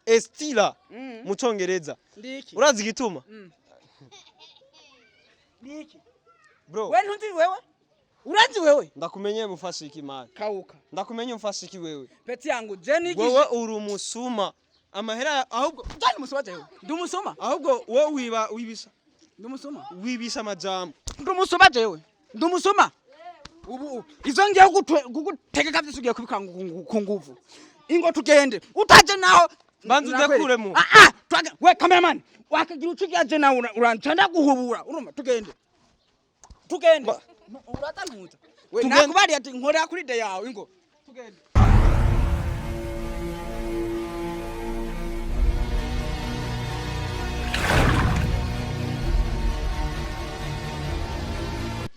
Estila mu Congereza. Ndiki? Urazi igituma? Ndiki? Bro. We ntuzi wewe? Urazi wewe? Ndakumenye, mufashe iki, man? Kauka. Ndakumenye, mufashe iki wewe? Petit yangu, je niki? Wewe uri umusuma, amahera ahubwo. Jani musuma jewe? Ndi umusuma? Ahubwo wowe wiba, wibisha. Ndi umusuma? Wibisha amajambo. Ndi umusuma jewe? Ndi umusuma? Ubu izo ngiye kugutegeka vyose ugiye kubikora ku nguvu. Ingo tugende, utaje naho. Banza udekuremo. Ah ah, we cameraman, wakagira ucigaje nawe uranca ndaguhubura. Urumva, tugende, tugende. Uratantuza we. Tugende. Nakubariye ati nkorera kuri de yawe, ingo tugende.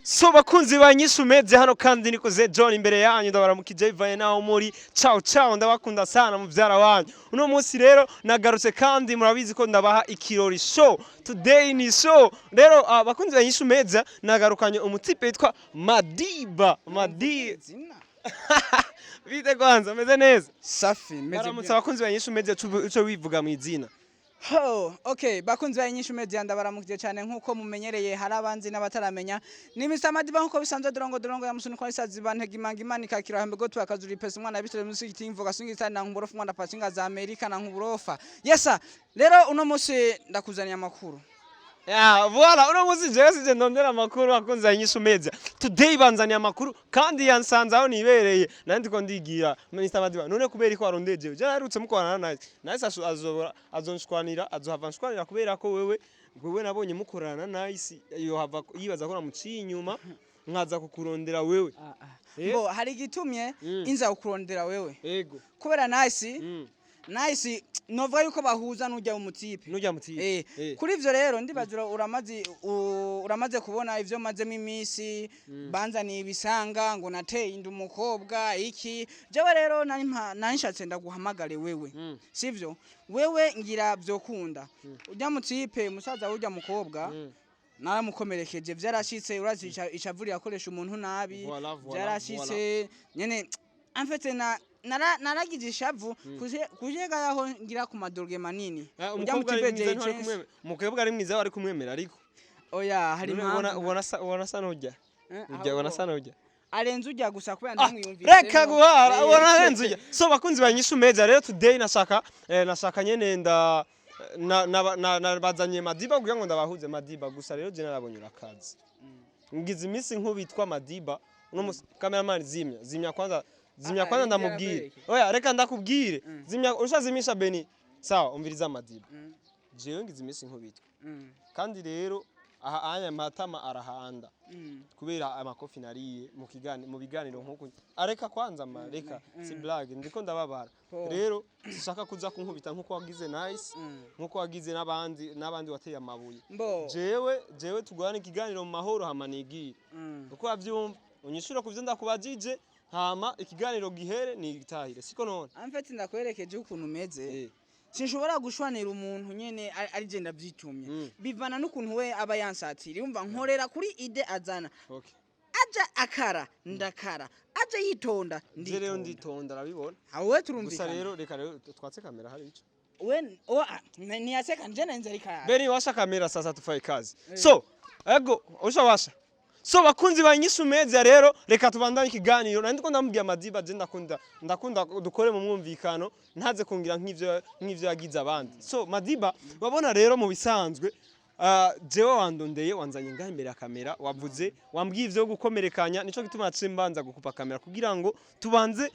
So bakunzi ba Nyishu Media, hano kandi nikoze John imbere yanyu, ndabaramukije bivaye naho muri. Ciao ciao, ndabakunda sana, muvyara wanyu. Uno munsi rero nagarutse kandi murabizi ko ndabaha ikirori, show. Today ni show. Rero bakunzi ba Nyishu Media, nagarukanye umutipe yitwa Madiba. Madi Zina. Bite kwanza, meze neza? Safi, meze Baramutse bien. abakunzi ba Nyishu Media, uco wivuga mu izina. Ho, okay, bakunzi ba Inyishu Media, ndabaramukije cyane. Nkuko mumenyereye, hari abanzi n'abataramenya. Ni Mr. Madiba nkuko bisanzwe, dorongo dorongo ya musuni kwa isazi bantega imanga imana ikakira hambe go twakazuri pesa umwana bitore musi kitimvuga sungi tani na nkuburofa umwana pacinga za Amerika na nkuburofa. Yes sir. Rero uno munsi ndakuzaniye amakuru. Ya, voilà, uno munsi jewe sije ndondera amakuru. Akunze ya Nyishu Media. Today banzaniye amakuru kandi yansanze aho nibereye. Nandi ndiko ndigira Mr. Madiba. None kubera ko warondeje? Je narutse mukorana naye. Nice azobora azonshwanira, azohava nshwanira kubera ko wewe nabonye mukorana na Nice, yohava yibaza ko namuciye inyuma nkaza kukurondera wewe. Eh? Bo hari igitumye inza kukurondera wewe. Ego. Kubera Nice, Nice novuga yuko bahuza n'ujya umutipe. Nujya mutiye. Eh, kuri ivyo rero ndibaza uramaze kubona ivyo mazemo iminsi banzaniye ibisanga ngo nateye inda umukobwa iki. Jewe rero nari nshatse ndaguhamagare wewe, sivyo? Wewe ngira vyokunda urya mutipe, musaza w'urya mukobwa, naramukomerekeje, vyarashitse. Urazi ishavu rirakoresha umuntu nabi. Voilà, voilà. Vyarashitse nyene, en fait na naragize ishavu kujega yaho ngira ku madorge manini. Eh, Urya umukobwa ari mutipe mwiza Jay ntwari Chance. kumwemera. Umukobwa ari mwiza wari kumwemera ariko. Oya, hari None ubona impamvu. ubona asa n'ujya. Eh, Ujya ubona ahubwo asa n'ujya. arenze ujya gusa kubera Ah, ndamwiyumvise. reka guhara, ubona arenze ujya. So bakunzi ba Nyishu Media, rero today nashaka nyene nda na na na- na- bazanye Madiba kugira ngo ndabahuze. Madiba gusa rero je narabonye urakazi. Ngize iminsi nk'ubitwa Madiba uno musi. Cameraman, zimya, zimya kwanza, zimya Ah, kwanza. rindira. Ndamubwire. Nakwereke. Oya, reka ndakubwire. Zimya, ushazimisha Beni. Sawa, umviriza Madiba. Jewe ngize iminsi nk'ubitwa. Kandi rero aha anya matama arahanda kubera amakofi nariye mu biganiro nkuko. Areka kwanza ma, reka, si blague, ndiko ndababara. Po. Rero sishaka kuza kunkubita nkuko wagize Nice, nkuko wagize n'abandi n'abandi wateye amabuye. Mbo. Jewe tugorane ikiganiro mu mahoro, hama nigire uko wavyumva, unyishure ku vyo ndakubajije, hama ikiganiro gihere nitahire, siko none? En fait ndakwerekeje ukuntu umeze. Eh. Sinshobora gushwanira umuntu nyene ari je ndavyitumye. Bivana n'ukuntu we aba yansatira. Yumva nkorera kuri idée azana. Okay. Aja akara ndakara, aja yitonda Je rero nditonda. Nditonda, arabibona. Aho we Gusa turumvikana. rero reka rero twatse kamera, hari ico. We o niyaseka nje nenze ariko. Beni, washa kamera sasa tufanye kazi. So, ego, ushawasha. So bakunzi ba Nyishu Media, rero reka tubandanye ikiganiro. Nandi ko ndamubwiye Madiba, je ndakunda dukore mu mwumvikano, ntaze kungira nk'ivyo yagize abandi. So Madiba, wabona rero mu bisanzwe jewe wandondeye, wanzanye ngaha imbere ya kamera, wavuze, wambwiye ivyo gukomerekanya, nico gituma naciye mbanza gukupa kamera kugira ngo tubanze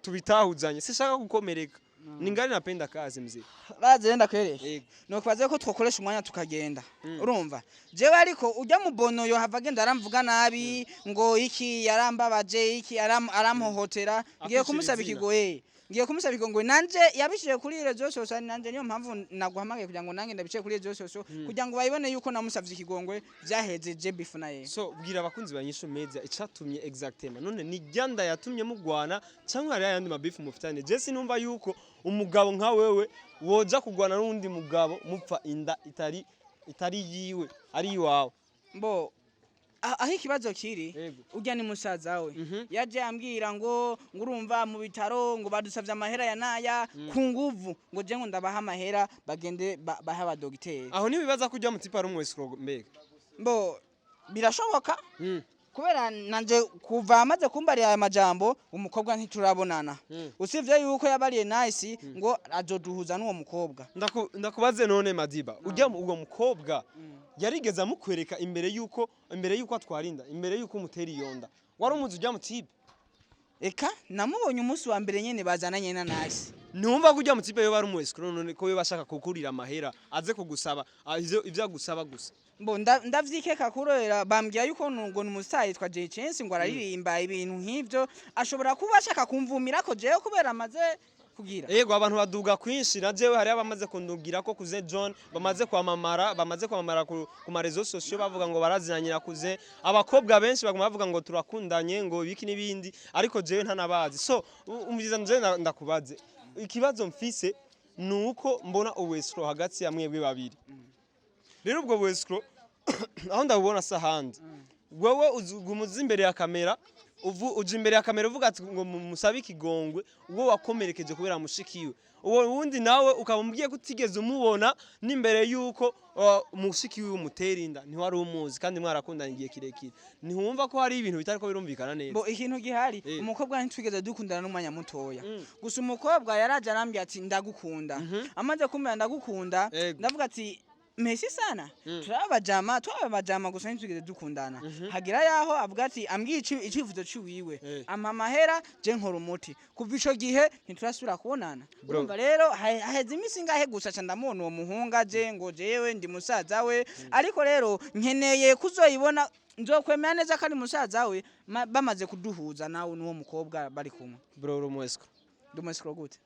tubitahuzanye. Sishaka gukomereka. Ningali napenda kazi, mzee. Baze ndakwereke. Yego. Nokubaza ko twokoresha umwanya tukagenda. Urumva jewe ariko ujya mu bono yo hava agenda aramvuga nabi ngo iki yarambabaje, iki aramhohotera. Ngiye Akwishira kumusaba izina. ikigoye, ngiye kumusaba ikigoye nanje yabishije kuri réseaux sociaux. Nanje niyo mpamvu naguhamagaye kugira ngo nange ndabice kuri réseaux sociaux kugira ngo bayibone yuko namusavye ikigongwe, vyahejeje bifu naye. So bwira abakunzi ba Nyishu Media icatumye exactement. None ni ryanda yatumye mugwana cyangwa hari ayandi mabifu mufitanye? Je sinumva yuko umugabo nka wewe woja kugwana n'undi mugabo mupfa inda itari yiwe, ari iwawe. Mbo. Aho ikibazo kiri, Yego. urya ni musaza we. Yaje ambwira ngo urumva mu bitaro ngo badusavye amahera ya naya ku nguvu, ngo je ngo ndabaha amahera bagende bahe abadogiteri. Aho ntibibaza ko ujya mu type ari umu escroc mbega? Mbo birashoboka, kubera nanje kuva amaze kumbarira aya majambo, umukobwa ntiturabonana, usivye yuko yabariye Nice ngo azoduhuza n'uwo mukobwa. Ndakubaze none Madiba, ujya uwo mukobwa yarigeze amukwereka imbere yuko atwara inda, imbere yuko umutera iyo nda, wari umuzi ujya mu type? Eka, namubonye umunsi wa mbere nyene bazananye na Nice. Ntiwumva ko ujya mu type yoba ari umu escroc none, ko yoba ashaka kukurira amahera, aze kugusaba ivyo agusaba gusa? Mbo ndavyikeka kurera bambwira yuko ngo ni umustar yitwa Jay Chance, ngo araririmba ibintu nk'ivyo, ashobora kuba ashaka kumvumira ko jewe kubera amaze kugira. Yego, abantu baduga kwinshi. Na jewe hariyo abamaze kundugira ko kuze John bamaze kwamamara ku ma réseaux sociaux, bavuga ngo barazinanye na kuze. Abakobwa benshi baguma bavuga ngo turakundanye, ngo ibiki n'ibindi, ariko jewe ntanabazi. So umviza nje ndakubaze ikibazo mfise, nuko mbona ubu escroc hagati ya mwebwe babiri. Rero ubwo bu escroc aho ndabubona sa handi, wewe uzuguma uza imbere ya kamera, uja imbere ya kamera uvuga ati ngo musabe ikigongwe uwo wakomerekeje kubera mushikiwe, uwo wundi nawe ukaba umubwiye ko utigeze umubona n'imbere yuko mushikiwe umutera inda, ntiwari umuzi kandi mwarakundanye igihe kirekire. Ntiwumva ko hari ibintu bitariko birumvikana neza? Mbo ikintu gihari, umukobwa ntitwigeze dukundana n'umwanya mutoya. Gusa umukobwa yaraje arambwira ati ndagukunda. Amaze kumbwira ndagukunda, ndavuga ati merci sana. Turabajama, twabajama, gusa ntitwigeze dukundana. Hagira yaho avuga ati ambwiye icifuzo ciwiwe, ampa amahera, je nkora umuti. Kuva ico gihe ntiturasubira kubonana. Bro. Urumva rero haheze imisi ingahe gusa ca ndamubona uwo muhungu aje ngo jewe ndi musaza we. Ariko rero nkeneye kuzoyibona, nzokwemera neza ko ari musaza we bamaze kuduhuza nawe n'uwo mukobwa bari kumwe. Bro, uri umu escroc. Ndi umu escroc gute?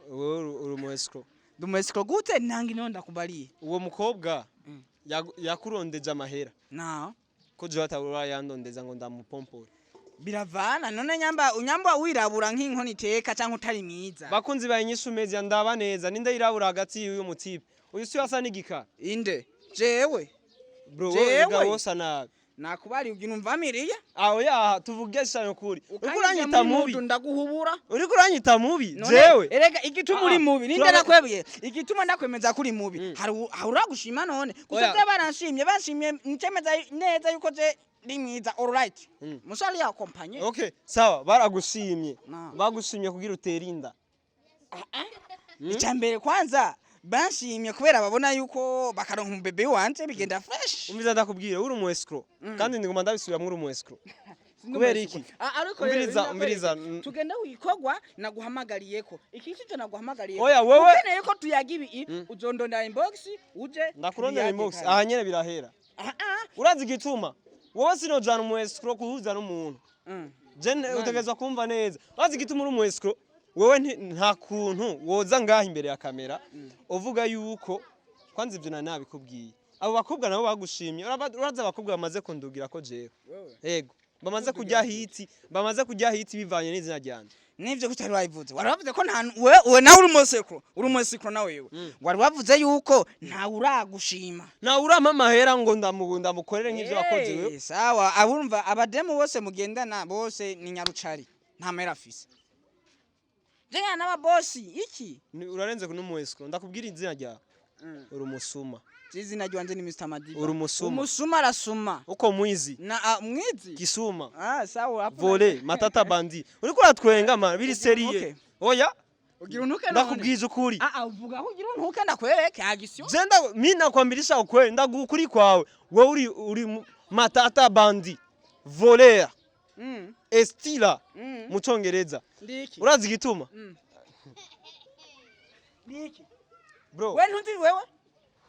Wewe uri umu escroc. Ndi umu escroc gute? Nange niho ndakubariye. Uwo mukobwa yakurondeje amahera Na ko jewe atabura yandondeza ngo ndamupompore? Biravana none, nyamba unyamba wirabura nk'inkono iteka cyangwa utari mwiza. Bakunzi ba Inyishu Media, ndaba neza, ninde yirabura hagati y'uyu mu type? Uyu si asa n'igikara? Inde? Jewe? Bro, Jewe? wowe wowe usa nabi. Nakubariye ugira umvamiriye. Aho ya tuvuge shano kuri uriko Ukanjya uranyita muri mubi. mudu ndaguhubura. Uriko uranyita mubi. None, Jewe erega igituma uri Ah, mubi ninde? Nakwebye igituma ndakwemeza ko uri mubi. Hari uragushima none gusa. Oya. Byo baranshimye, banshimye ncemeza neza yuko je ndi mwiza, all right. Musali yakompanye. Okay, sawa, baragushimye. Na. Bagushimye kugira utere inda? Icya mbere kwanza banshimye kubera babona yuko bakaronka umubebe wanje bigenda fresh. Umviza ndakubwira, uri umu escroc, kandi ndiguma ndabisubiramwo, uri umu escroc. Kubera iki? Ah, ariko Umviriza, rero, umviriza. Tugenda wikorwa naguhamagariyeko iki cyo naguhamagariyeko. Oya, wewe- Ukeneye ko tuyaga ibi, uzondondera inbox uje. Ndakurondera Tuyage inbox? kandi. Aha nyene birahera. Ah, ah. Urazi igituma? Wowe sinojana umu escroc kuhuza n'umuntu. Je utegerezwa kumva neza. Urazi igituma uri umu escroc? Wewe nta kuntu woza ngaha imbere ya kamera uvuga yuko kwanza ivyo nari nabikubwiye. Abo bakobwa nabo bagushimye. Urazi abakobwa bamaze kundugira ko jewe, yego, bamaze kujya hiti, bamaze kujya hiti bivanye n'izina ryanje. Nivyo kutari wabivuze, wari wavuze ko nta we nawe uri umu escroc, uri umu escroc nawe. Wewe wari wavuze yuko ntawe uragushima. Nawe urampa amahera ngo ndamukorere nk'ivyo wakoze wewe. Sawa, abumva abademu bose mugendana bose ni nyarucari, nta mahera afise. Jengana n'ababosi iki? Urarenze kuno umu escroc, ndakubwira izina ryawe, uri umusuma. Izina ryanje ni Mr Madiba. Uri umusuma. Umusuma arasuma. Uko mwizi. Na ah, mwizi. Kisuma. Ah, sawa hapo. Volé, matata, bandit, uriko uratwenga man, biri sérieux. Okay. Oya. Ugira untuke none. Ndakubwiza ukuri. Ah ah, uvuga ko ugira untuke ndakwereke agisyo. Je nda mi nakwambirisha ukweli, ndaguha ukuri kwawe. Wewe uri matata, bandit, voleur, stealer mu Congereza. Ndiki? Urazi igituma? Ndiki? Bro. We ntuzi wewe?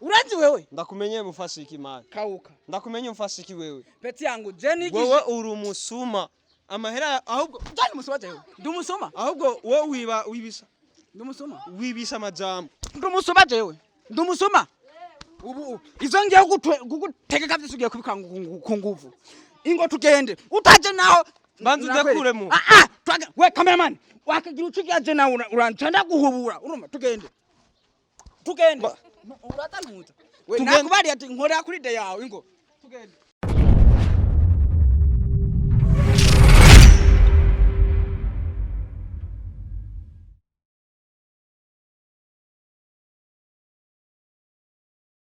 Urazi wewe? Ndakumenye mufashe iki man? Kauka. Ndakumenye mufashe iki wewe? Petit yangu je niki? Wewe uri umusuma, amahera ahubwo. Jani musuma jewe. Ndi umusuma. Ahubwo wowe wiba, wibisha. Ndi umusuma. Wibisha amajambo. Ndi umusuma jewe. Ndi umusuma. Ubu izo ngiye kugutegeka vyose ugiye kubikora ku nguvu. Ingo tugende. Utaje naho Banza nakwereka. udakuremo. Ah ah, we cameraman, wakagira ucigaje nawe uranca ndaguhubura. Urumva tugende. Tugende. Uratantuza. We Tugende. nakubariye ati nkorera kuri de yawe ingo. Tugende.